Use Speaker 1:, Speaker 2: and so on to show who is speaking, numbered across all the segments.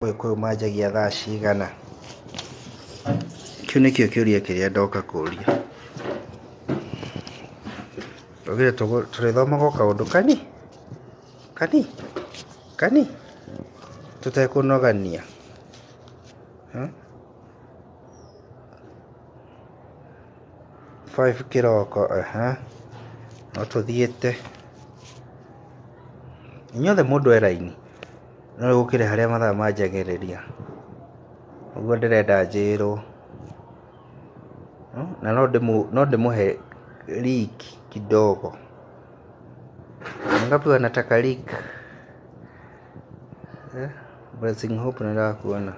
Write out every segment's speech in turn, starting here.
Speaker 1: Gĩkũyũ manjagia thaa cigana? Kĩu nĩkĩo kĩũria kĩrĩa ndoka kũria. Twaugire tũrĩthomaga o kaũndũ kani kani kani tũtekũnogania. 5 kĩroko, no tũthiĩte. Inyuothe mũndũ e raini, no gũkĩrĩ harĩa mathaa manjagĩrĩria. Ũguo ndĩrenda njĩrwo. Na no ndĩmũhe link kidogo. Wangapi wanataka link? Blessing Hope nĩndĩrakuona.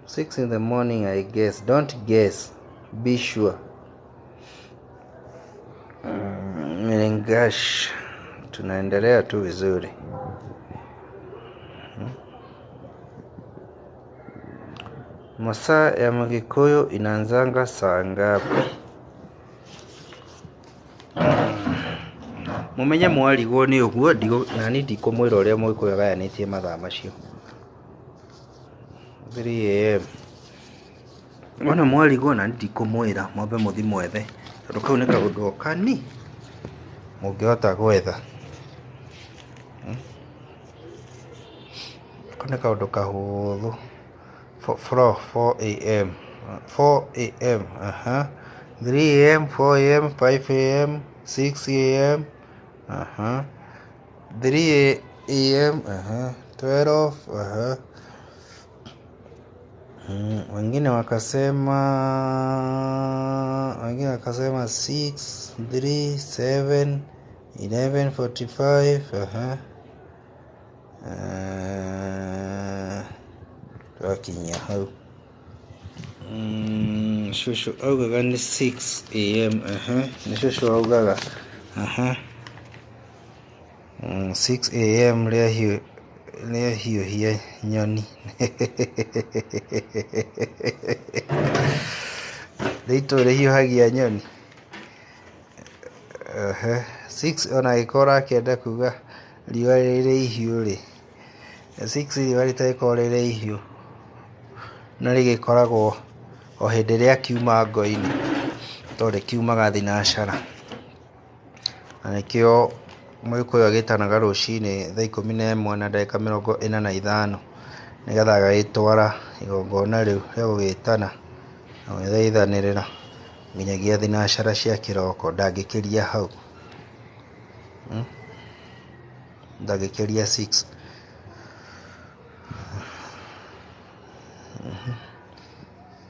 Speaker 1: 6 in the morning, I guess. Don't guess. Be sure. Miringash. Tunaendelea tu vizuri. Masaa ya Mgikuyu inaanzanga saa ngapi? Mumenye mwarigwo nĩ ũguo nani ndikũmwĩra ũrĩa Mũgĩkũyũ agayanĩtie mathaa macio. 3 a.m. Wona mwarigwo nani ndikũmwĩra, mwambe mũthi mwethe, tondũ kau nĩ kaũndũ o kani mũngĩhota gwetha. Kau nĩ kaũndũ kahũthũ. 4 a.m. 4 a.m. 3 a.m., 4 a.m., 5 a.m., 6 a.m., 3 a.m., 12. Wengine wakasema 6, 3, 7, 11:45. Twakinya hau. Shosho augaga nĩ 6 a.m. Nĩ shosho augaga. 6 a.m. Rĩahiũhia nyoni. Rĩitũ rĩhiũhagia nyoni. 6 ona angĩkorwo ũrakĩenda kuga riũa rĩrĩ ihiũ rĩ, 6 riũa rĩtagĩkoragwo rĩrĩ ihiũ na rĩgĩkoragwo o hĩndĩ rĩakiuma ngo-inĩ, tondũ rĩkiumaga thinacara. Na nĩkĩo Mũgĩkũyũ agĩtanaga rũcinĩ thaa 11:45 nĩgetha agagĩtwara igongona rĩu rĩa gũgĩtana na gwĩthaithanĩrĩra nginyagia thinacara cia kĩroko, ndangĩkĩria hau. Ndangĩkĩria 6.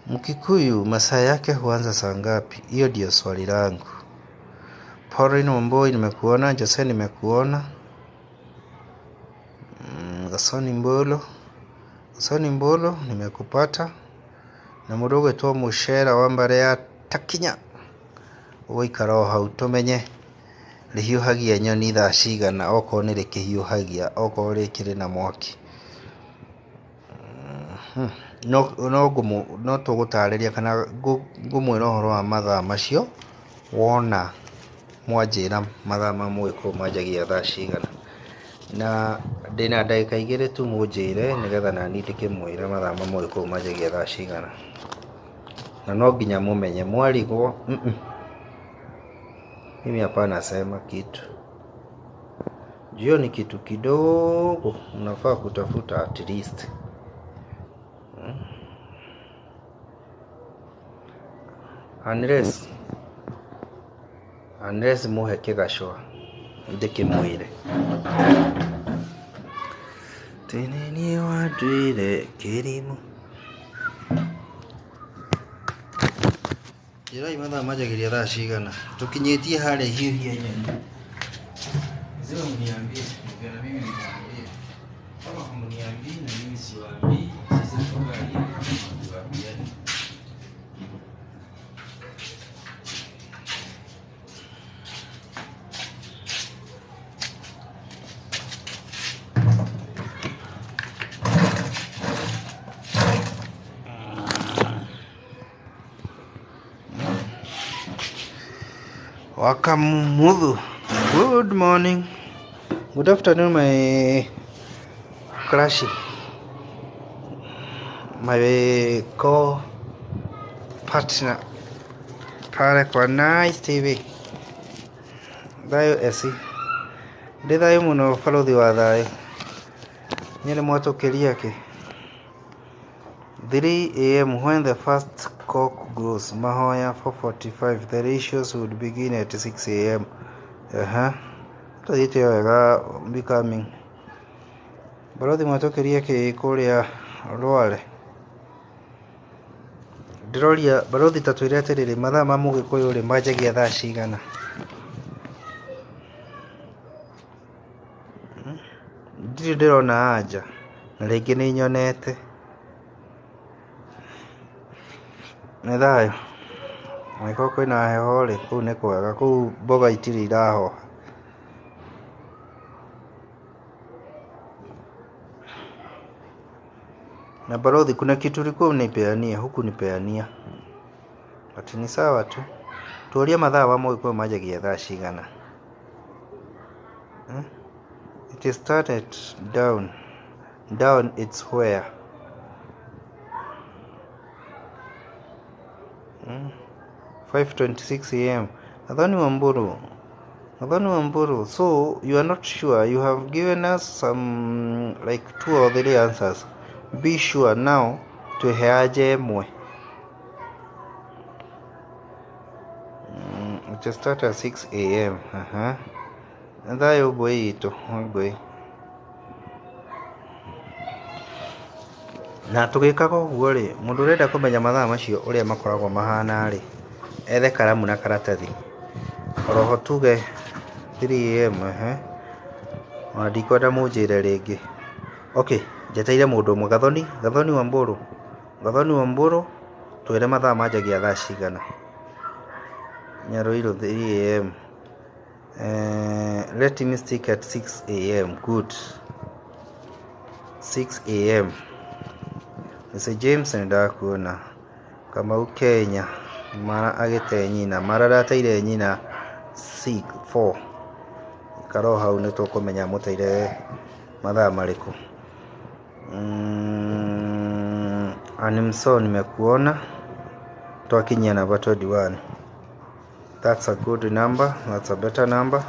Speaker 1: Mkikuyu masaa yake huanza saa ngapi? Hiyo ndio swali langu. Pauline Wambui nimekuona, Jose nimekuona. Gasoni Mbolo. Gasoni Mbolo nimekupata. Na mũndũ ũgwĩtwo Mũcera wa mbarĩ ya Takinya. Ũgũikara o hau tũmenye rĩhiũhagia nyoni thaa cigana, okorwo nĩ rĩkĩhiũhagia, okorwo rĩkĩrĩ na mwaki. No tũgũtarĩria kana ngũmwĩra ũhoro wa mathaa macio wona mwanjĩra mathaa ma Mũgĩkũyũ manjagia thaa cigana. Na ndĩna ndagĩka 2 tu mũnjĩre nĩgetha nani ndĩkĩmwĩre mathaa ma Mũgĩkũyũ manjagia thaa cigana. Na no nginya mũmenye mwarigwo. Mimi hapana sema kitu. Jio ni kitu kidogo unafaa kutafuta at least. Unless muhe kĩgacũa ndĩkĩmwĩre. Tene niĩ wanduire kĩrimũ. Njĩrai mathaa manjagĩria thaa cigana. Tũkinyĩtie harĩa hiũhia nyoni. Lazima mniambie, na mimi niwaambie. Kama hamniambii na mimi siwaambii, sisi kutoka lini hatuambiani. Wakamuthu, good morning. Good afternoon, my crush, my co-partner pale kwa Nice TV. Thayũ eci. Ndĩ thayũ mũno barothi wa thayũ. Nyene mwatũkĩria kĩ? 3 a.m. when the first cock grows. Mahoya 4:45. The rituals would begin at 6 a.m. Aha. Tũthiĩte wega becoming. Barothi mwatũkĩria kĩ kũrĩa Rware? Ndĩroria barothi ta twĩre atĩrĩrĩ, mathaa ma mũgĩkũyũ rĩ manjagia thaa cigana? Ndirĩ ndĩrona anja na rĩngĩ nĩ nyonete. Nĩ thayũ. Angĩkorwo kwĩna heho rĩ, kũu nĩ kwega, kũu mboga itirĩ irahoha. Na barothi, kuna kitu ulikuwa unaipeania huku nipeania, but ni sawa tu. Tuorie mathaa ma mũgĩkũyũ manjagia thaa cigana? Hmm? It started down. Down it's where? 5:26 a.m. Adhani Wamburu. Adhani Wamburu. So you are not sure. You have given us some like two or three answers. Be sure now tweheaje ĩmwe. It start at 6 a.m. Uh-huh. Thayũ ngũi itũ, ngũi. Na tũgĩkaga ũguo rĩ, mũndũ ũrenda kũmenya mathaa macio ũrĩa makoragwo mahana rĩ, ethe karamu na karatathi. Oroho tuge 3 a.m. Ehe. Ona ndikwenda mũnjĩre rĩngĩ. Okay, njeteire mũndũ ũmwe Gathoni, Gathoni Wamburu. Gathoni Wamburu, twĩre mathaa manjagia thaa cigana. Nyaroiro 3 a.m. Let me stick at 6 a.m. Good. 6 a.m. Mr. James nĩndakuona. Kamau Kenya mara agĩte nyina, mara ndateire nyina 6 4. Ikara o hau nĩtũkũmenya mũteire mathaa marĩkũ. Animso nimekuona. Twakinyia namba 21. That's a good number, that's a better number.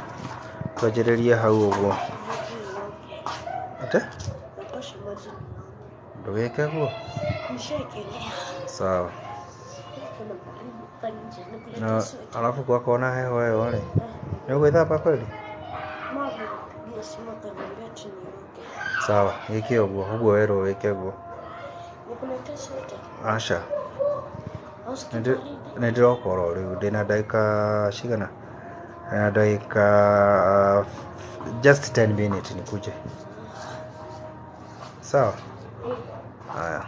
Speaker 1: Twanjĩrĩrie hau ũguo. Ate? Ndũgĩke guo. Sawa. Na alafu kwako na heho ĩyo rĩ, nĩ ũgwĩthamba kweli? Sawa, gĩke ũguo, ũguo werwo wĩke ũguo. Aca. Nĩ ndĩroka oro rĩu, ndĩna ndagĩka cigana? Ndĩna ndagĩka just 10 minutes nikuje. Sawa? Haya.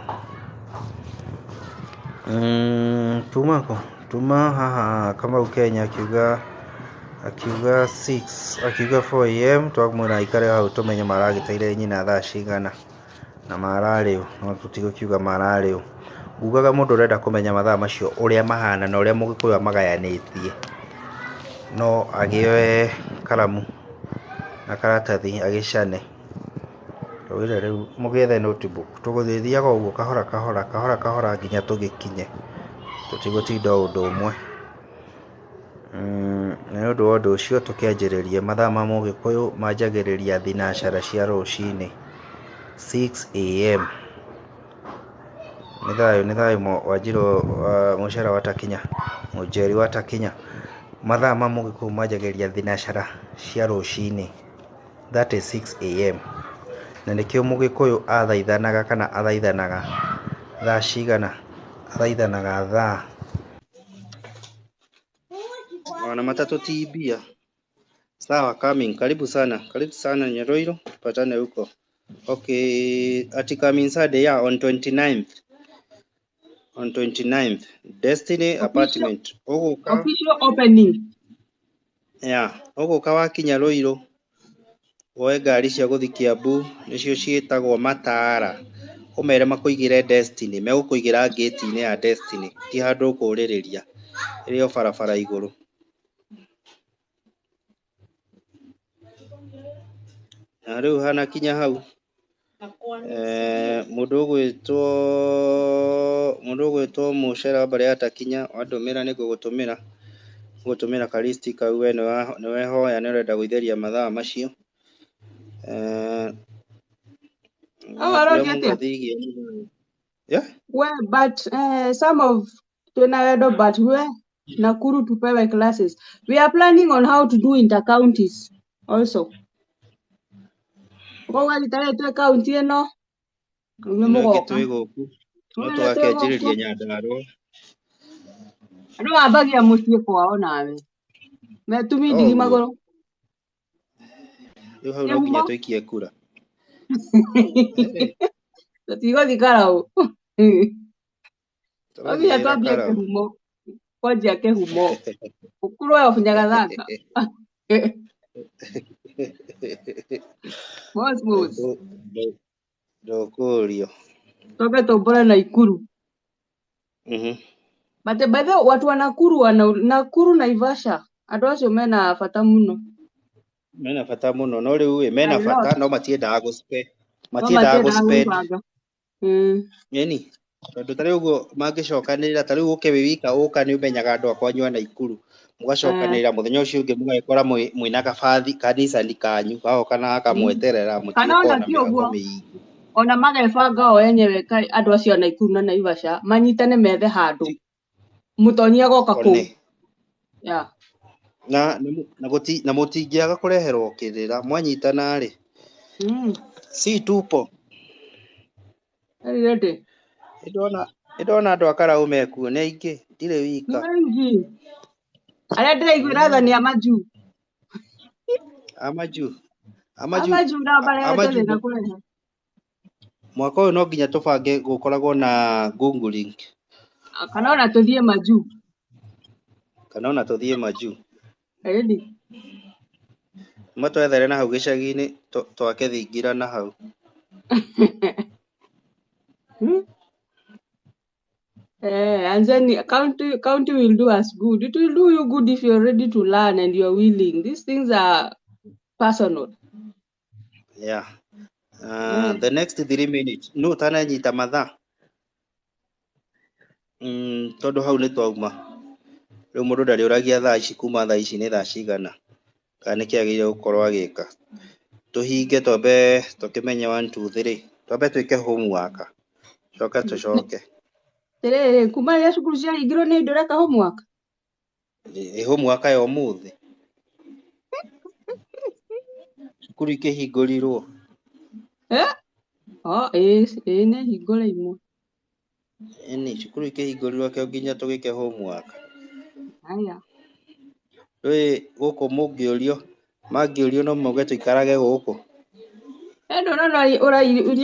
Speaker 1: Tuma ko, tuma haha Kamau Kenya akiuga akiuga 6 akiuga 4 a.m. Twamwĩra aikare hau tũmenye maragĩteire nyina thaa cigana na mararĩũ, no tũtigũkiuga mararĩũ. Ngugaga mũndũ ũrenda kũmenya mathaa macio ũrĩa mahana na ũrĩa mũgĩkũyũ amagayanĩtie no agĩoe karamu na karatathi agĩcane. Tũgĩre rĩu mũgĩethe notebook, tũgũgĩthiaga ũguo kahora kahora kahora kahora nginya tũgĩkinye, tũtigũtinda o ũndũ ũmwe. Nĩ ũndũ wa ũndũ ũcio tũkĩanjĩrĩrie mathaa ma mũgĩkũyũ manjagĩrĩria thinacara cia rũcinĩ 6 a.m. Nĩ thayũ, nĩ thayũ Wanjirũ mũcara wa Takinya, Mũnjeri wa Takinya. Mathaa ma mũgĩkũyũ manjagĩrĩria thinacara cia rũcinĩ, that is 6 a.m. Na nĩkĩo mũgĩkũyũ athaithanaga kana athaithanaga thaa cigana? Athaithanaga thaa ona matatũ ti mbia. Sawa, coming. Karibu sana, karibu sana Nyaroiro, tupatane huko. Okay, ati coming Sunday, yeah, on 29th. On 29th, Destiny
Speaker 2: Official,
Speaker 1: Apartment. Ũgũka,
Speaker 2: official opening.
Speaker 1: Yeah, ũgũka wakinya Ruiru, woe ngari cia gũthiĩ Kiambu, nĩcio ciĩtagwo Mataara. Ũmere makũigĩre Destiny, megũkũigĩra ngĩti-inĩ ya Destiny, ti handũ ũkũrĩrĩria. Ĩrĩ o barabara igũrũ. Rĩu hanakinya hau, mũndũ ũgwĩtwo, mũndũ ũgwĩtwo Mũcere wa mbarĩ ya Takinya, wandũmĩra nĩ ngũgũtũmĩra, ngũgũtũmĩra ka list kau we nĩwehoya nĩ ũrenda gũitheria mathaa macio.
Speaker 2: Ũhoro
Speaker 1: Kũrĩa
Speaker 2: atĩa?
Speaker 1: Mũgathigie. Yeah?
Speaker 2: We, but some of twina wendo, but we Nakuru tupewe classes. We are planning on how to do inter-counties also. Koguo rita rĩrĩ twĩ kaunti ĩno, inyuĩ
Speaker 1: Ĩno ĩngĩ
Speaker 2: mũgoka.
Speaker 1: twĩ gũkũ no
Speaker 2: Rĩu ĩno twĩ gũkũ.
Speaker 1: tũgakĩanjĩrĩria Nyandarũa.
Speaker 2: Andũ mambagia mũciĩ kwao nawe. Metumi ndigi
Speaker 1: Ũguo.
Speaker 2: magũrũ.
Speaker 1: Rĩu hau no nginya
Speaker 2: Kĩhumo.
Speaker 1: tũikie kura.
Speaker 2: Tũtigũthiĩ Karau. No nginya
Speaker 1: Tũrathiĩra
Speaker 2: twambie
Speaker 1: Karau.
Speaker 2: kĩhumo. Kwanjia kĩhumo. Ũkũrwe of Nyagathanga. Mos mos.
Speaker 1: Ndũkũrio.
Speaker 2: Twambe tũmbũre Naikuru. But by the way, watu wa Nakuru wana Nakuru Naivasha andũ acio mena bata mũno.
Speaker 1: Mena bata mũno, no rĩu ĩ
Speaker 2: A
Speaker 1: mena bata
Speaker 2: lot.
Speaker 1: no matiendaga gũ
Speaker 2: No
Speaker 1: matiendaga gũ
Speaker 2: matiendaga
Speaker 1: spend.
Speaker 2: gwĩbanga.
Speaker 1: Ĩni tondũ ta rĩu ũguo mangĩcokanĩrĩra, ta rĩu ũke wĩ wika, ũka nĩ ũmenyaga andũ a kwanyu a Naikuru, mũgacokanĩrĩra mũthenya ũcio ũngĩ mũgagĩkora mwĩna kabathi kanicani kanyu gagoka na gakamweterera,
Speaker 2: Kana
Speaker 1: mũtigũkorwo
Speaker 2: ona
Speaker 1: na
Speaker 2: ti
Speaker 1: mĩhang'o
Speaker 2: ũguo,
Speaker 1: mĩingĩ.
Speaker 2: Ona magebanga o enyewe andũ acio a Naikuru na Naivasha manyitane methe handũ mũtonyi agoka kũu.
Speaker 1: One.
Speaker 2: Yeah.
Speaker 1: Na na mũtingĩaga kũreherwo kĩrĩra mwanyitana rĩ. Si tupo.
Speaker 2: Ready.
Speaker 1: Nĩndona andũ a Karau mekuo nĩ aingĩ, ndirĩ
Speaker 2: Nĩ
Speaker 1: wika.
Speaker 2: aingĩ. Arĩa ndĩraiguĩra tha nĩ amajuu.
Speaker 1: Amajuu. Amajuu.
Speaker 2: Amajuu nao marehete
Speaker 1: Amajuu.
Speaker 2: thĩna kũrehe.
Speaker 1: Mwaka ũyũ no nginya tũbange gũkoragwo na googling.
Speaker 2: Kana ona tũthiĩ majuu.
Speaker 1: Kana ona tũthiĩ majuu.
Speaker 2: Ready.
Speaker 1: Matwethere na hau gĩcagi-inĩ twake thingira na hau.
Speaker 2: And then county will do us good. It will do you good if you're ready to learn and you're willing. These things are personal.
Speaker 1: Yeah. The next 3 minutes. No ũtananyita mathaa. Tondũ hau nĩ twauma. Rĩu mũndũ ndarĩũragia thaa ici kuma thaa ici nĩ thaa cigana. Kana nĩkĩ agĩrĩire gũkorwo agĩka. Tũhinge twambe tũkĩmenye 1 2 3. Twambe twĩke homework. Coke tũcoke.
Speaker 2: Atĩrĩrĩ, kuma rĩrĩa cukuru ciahingirwo nĩ ndũreka homework?
Speaker 1: Ĩ homework ya ũmũthĩ. Cukuru ikĩhingũrirwo.
Speaker 2: Oh, ĩ nĩ hingũre imwe.
Speaker 1: Ĩni, cukuru ikĩhingũrirwo kĩo nginya tũgĩke homework.
Speaker 2: Haya.
Speaker 1: Rĩu gũkũ mũngĩũrio, mangĩũrio no mauge tũikarage gũkũ.
Speaker 2: Ndũrona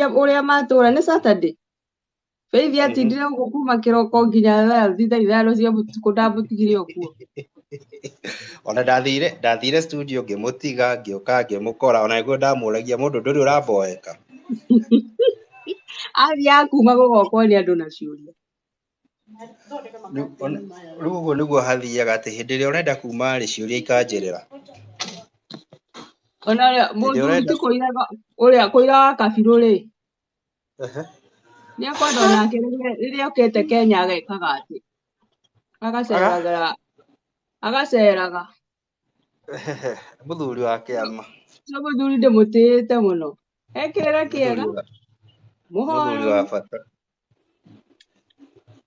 Speaker 2: ũrĩa matũra nĩ Saturday. Faith atindire gũkũ kuma kĩroko nginya thaa thita ithano cia ũtukũ ndamũtigire o kuo.
Speaker 1: Ona ndathire studio ngĩmũtiga, ngĩũka ngĩmũkora, ona nĩguo ndamũragia mũndũ ndũrĩ ũramboeka.
Speaker 2: Athiaga kuma gũgokwo nĩ andũ na ciũria.
Speaker 1: Rĩu ũguo nĩguo hathiaga atĩ hĩndĩ ĩrĩa ũrenda kuma rĩ, ciũria ikanjĩrĩra.
Speaker 2: Ona ũrĩa
Speaker 1: Hĩndĩ ĩrĩa
Speaker 2: mũthuri
Speaker 1: ũrenda
Speaker 2: ti kũira ũrĩa kũira wa kabirũ rĩ. Nĩ ekwenda onake rĩrĩa okĩte Kenya agekaga atĩ. Agaceragĩra. Agaceraga.
Speaker 1: Mũthuri wa kĩama.
Speaker 2: Ũcio mũthuri ndĩmũtĩĩte mũno. Ekĩrĩra kĩega.
Speaker 1: Mũthuri wa bata.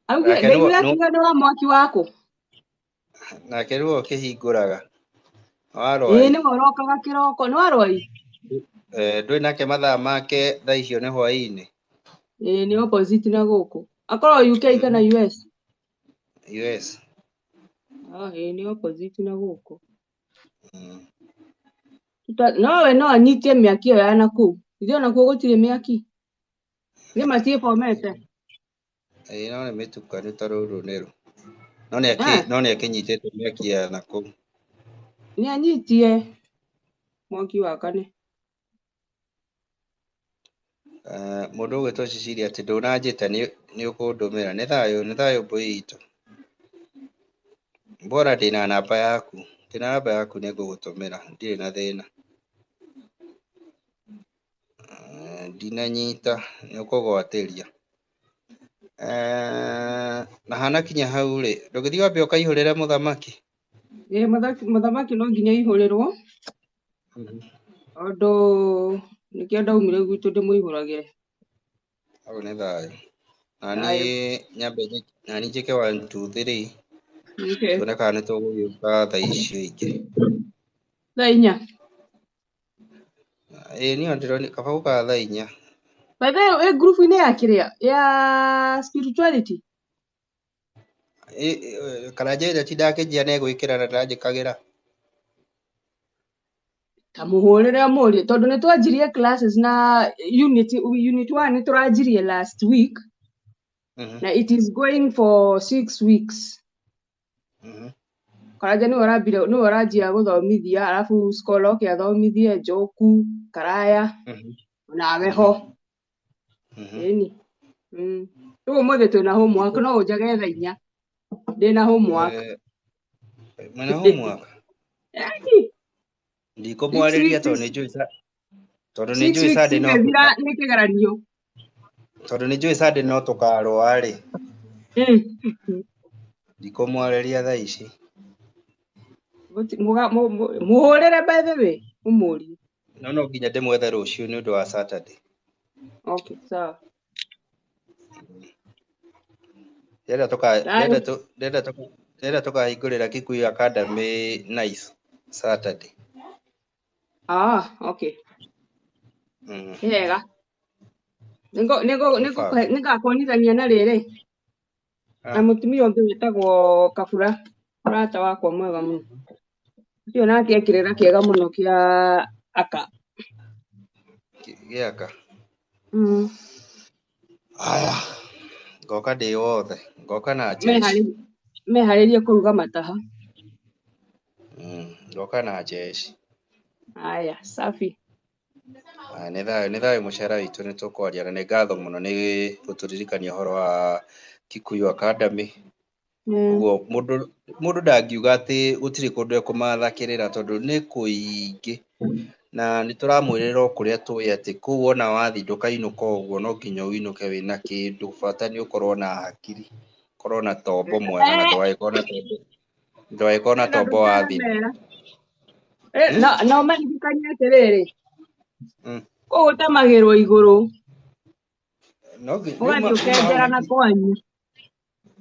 Speaker 2: Augire,
Speaker 1: Nake nĩwe
Speaker 2: ndaiguire akiuga nĩ wa mwaki waku.
Speaker 1: Nake nĩwe ũkĩhingũraga. Wa
Speaker 2: Ĩĩ,
Speaker 1: Rwai.
Speaker 2: nĩwe ũrokaga kĩroko. Nĩ wa Rwai?
Speaker 1: Ndũĩ nake mathaa make thaa icio nĩ hwaĩ-inĩ.
Speaker 2: Ĩĩ, nĩ opposite na gũkũ. Akorwo UK kana US?
Speaker 1: US.
Speaker 2: Ah, ĩĩ, nĩ opposite na gũkũ. No we no anyitie mĩaki ĩyo ya nakũu. Ithuĩ onakuo gũtirĩ mĩaki. Nĩ matiĩbomete.
Speaker 1: Ĩĩ, no nĩ mĩtukanu ta rũrũ nĩrũ. No nĩ akĩnyitĩte mĩaki ya nakũu.
Speaker 2: Nĩ anyitie mwaki wakane.
Speaker 1: Mũndũ ũgwĩtwo Cecilia atĩ ndũnanjĩta nĩ ũkũndũmĩra. Nĩ thayũ, nĩ thayũ mbũi itũ. Bora ndĩna namba yaku. Ndĩna namba yaku nĩ ngũgũtũmĩra. Ndirĩ na thĩna. Ndinanyita nĩ ũkũgwatĩria. Eh, na hanakinya hau rĩ, ndũngĩthiĩ wambe ũkaihũrĩre mũthamaki?
Speaker 2: Ĩĩ mũthamaki no nginya aihũrĩrwo tondũ nĩkĩo ndaumire gwitũ ndĩmũihũragĩre.
Speaker 1: Hau nĩ thayũ. Na
Speaker 2: Thayũ.
Speaker 1: niĩ nyambe nani njĩke 1 2 3
Speaker 2: Okay.
Speaker 1: tuone kana nĩ tũgũgĩũka thaa icio ingĩ.
Speaker 2: Thaa inya.
Speaker 1: Ĩĩ niĩ ndĩrona kaba gũkaga thaa inya.
Speaker 2: By the way, ĩ ngurubu-inĩ ya kĩrĩa ya spirituality.
Speaker 1: Karanja ĩrĩa tindakĩnjia nĩ egwĩkĩra na ndanjĩkagĩra.
Speaker 2: Ta mũhũrĩre ũmũrie tondũ nĩ twanjirie classes na unit 1 nĩ tũranjirie last week na it is going for 6 weeks. Karanja nĩwe ũrambire nĩwe ũranjia gũthomithia arabu Scholar oke athomithie Njoku Karaya nawe ho. Ĩni. Rĩu ũmũthĩ twĩna homework no ũnjage thaa inya ndĩna homework.
Speaker 1: Mwĩna homework?
Speaker 2: Ĩni.
Speaker 1: Ndikũmwarĩria
Speaker 2: 6 weeks
Speaker 1: tondũ nĩ njũĩ tondũ nĩ
Speaker 2: six
Speaker 1: njũĩ
Speaker 2: weeks
Speaker 1: Sunday no
Speaker 2: igĩthira nĩ kĩgeranio.
Speaker 1: Tondũ nĩ njũĩ Sunday no tũkarũa rĩ. Ndikũmwarĩria thaa ici.
Speaker 2: Mũhũrĩre by the way ũmũrie.
Speaker 1: No no nginya ndĩmwethe rũciũ nĩ ũndũ wa Saturday.
Speaker 2: Okay, sawa.
Speaker 1: Ndĩrenda tũka
Speaker 2: Thayũ.
Speaker 1: ndĩrenda tũ ndĩrenda tũka ndĩrenda tũkahingũrĩra Kikuyu Academy Nice Saturday.
Speaker 2: Ah, okay. Nĩ wega.
Speaker 1: Mũbango.
Speaker 2: Nĩngakuonithania na rĩrĩ na
Speaker 1: Ah,
Speaker 2: mũtumia ũngĩ wĩtagwo Kabura mũrata wakwa mwega mũno. Ũcio nake e kĩrĩra kĩega mũno kĩa aka.
Speaker 1: Gĩaka. Aya, ngoka ndĩ wothe, ngoka na jeshi.
Speaker 2: Meharĩrie kũruga mataha.
Speaker 1: Ngoka na jeshi.
Speaker 2: Haya, safi.
Speaker 1: Aya, nĩ thayũ, nĩ thayũ mũcera witũ nĩ tũkwaria na nĩ ngatho mũno nĩ gũtũririkania ũhoro wa Kikuyu Academy. Ũguo mũndũ ndangiuga atĩ gũtirĩ kũndũ ekũmatha kĩrĩra tondũ nĩ kũingĩ na nĩ tũramwĩrĩra o kũrĩa tũĩ atĩ kũu wona wathiĩ ndũkainũka ũguo no nginya ũinũke wĩna kĩndũ bata nĩ ũkorwo na hakiri ũkorwo na tombo mwega na ndũgagĩkorwo na tombo ndũgagĩkorwo na
Speaker 2: Na
Speaker 1: tombo wa thina.
Speaker 2: ndũtanamera. Na ũmaririkanie atĩrĩrĩ kũu ũtemagĩrwo igũrũ
Speaker 1: No nginya
Speaker 2: ũgathiĩ
Speaker 1: kuma kuma hau
Speaker 2: ũkenjera na kwanyu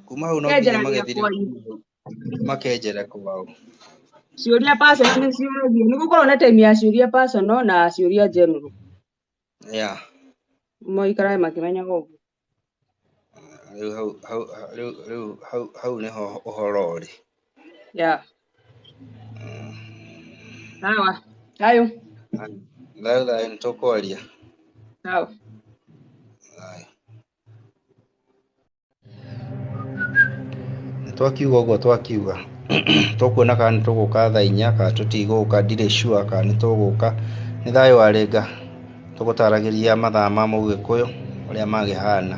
Speaker 1: kuma hau no nginya
Speaker 2: ũkenjera gĩa
Speaker 1: magethire
Speaker 2: kwanyu.
Speaker 1: Makenjera kwao.
Speaker 2: Ciũria personal nĩ ciũragio nĩ gũkoragwo na time ya ciũria personal na ciũria general. Maikarage makĩmenyaga ũguo.
Speaker 1: Rĩu hau hau rĩu rĩu hau hau nĩho ũhoro ũrĩ.
Speaker 2: Yeah. Sawa. Thayũ.
Speaker 1: Thayũ thayũ nĩ tũkwaria.
Speaker 2: Sawa.
Speaker 1: Thayũ. Nĩ twakiuga ũguo twakiuga tũkuona kana nĩ tũgũka thaa inya kana tũtigũka ndirĩ sure kana nĩ tũgũka nĩ thayũ wa rĩnga tũgũtaragĩria mathaa ma mũgĩkũyũ ũrĩa magĩhana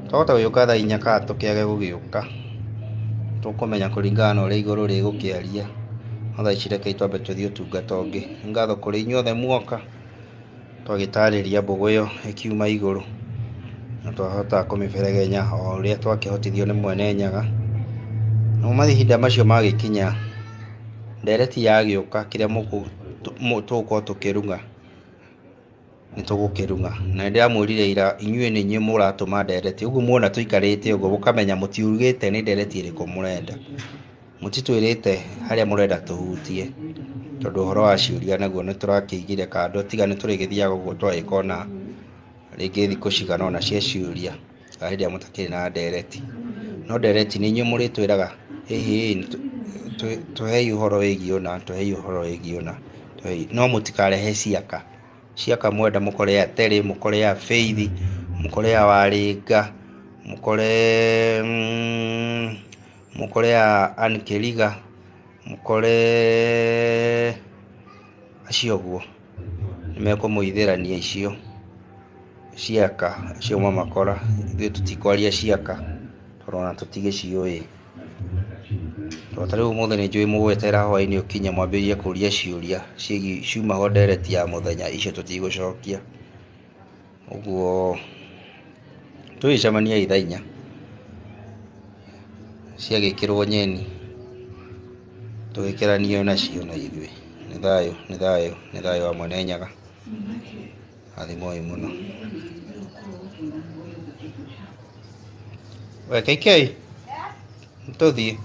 Speaker 1: twahota gũgĩũka thaa inya kana tũkĩage gũgĩũka tũkũmenya kũringana na ũrĩa igũrũ rĩgũkĩaria no thaa ici rekei twambe tũthiĩ ũtungata ũngĩ. Nĩ ngatho kũrĩ inyuothe muoka twagĩtarĩria mbũgũ ĩyo ĩkiuma igũrũ na twahota kũmĩberegenya o ũrĩa twakĩhotithio nĩ mwene Nyaga. Namo mahinda macio magĩkinya ndereti yagĩũka kĩrĩa tũgũkorwo tũkĩrung'a nĩ tũgũkĩrung'a na nĩ ndĩramwĩrire ira inyuĩ nĩ inyuĩ mũratũma ndereti ũguo muona tũikarĩte ũguo mũkamenya mũtiugĩte nĩ ndereti ĩrĩkũ mũrenda mũtitwĩrĩte harĩa mũrenda tũhutie tondũ ũhoro wa ciũria naguo nĩ tũrakĩigire kando tiga nĩ tũrĩgĩthiaga ũguo twagĩkona rĩngĩ thikũ cigana ũna cia ciũria kana hĩndĩ ĩrĩa mũtakĩrĩ na ndereti no ndereti nĩ inyuĩ mũrĩtwĩraga hihi tũhei ũhoro wĩgiĩ ũna tũhei ũhoro wĩgiĩ ũna tũhei no mũtikarehe ciaka ciaka mwenda mũkore ya Terry mũkore ya Faith mũkore ya Warĩnga mũkore mũkore ya Ann Kĩriga mũkore acio ũguo nĩ mekũmũithĩrania icio ciaka acio mwamakora ithuĩ tũtikwaria ciaka tondũ ona tũtigĩciũĩ tondũ ta rĩu ũmũthĩ nĩ njũĩ mũgweterera hwaĩ-inĩ ũkinye mwambĩrĩrie kũria ciũria ciĩgiĩ ciumago ndereti ya mũthenya icio tũtigũcokia. Ũguo tũgĩcemania thaa 4 ciagĩkĩrwo nyeni tũgĩkĩranio nacio na ithuĩ. Nĩ thayũ, nĩ thayũ, nĩ thayũ wa Mwene Nyaga. Rathimwoi mũno. We KK, nĩtũthiĩ.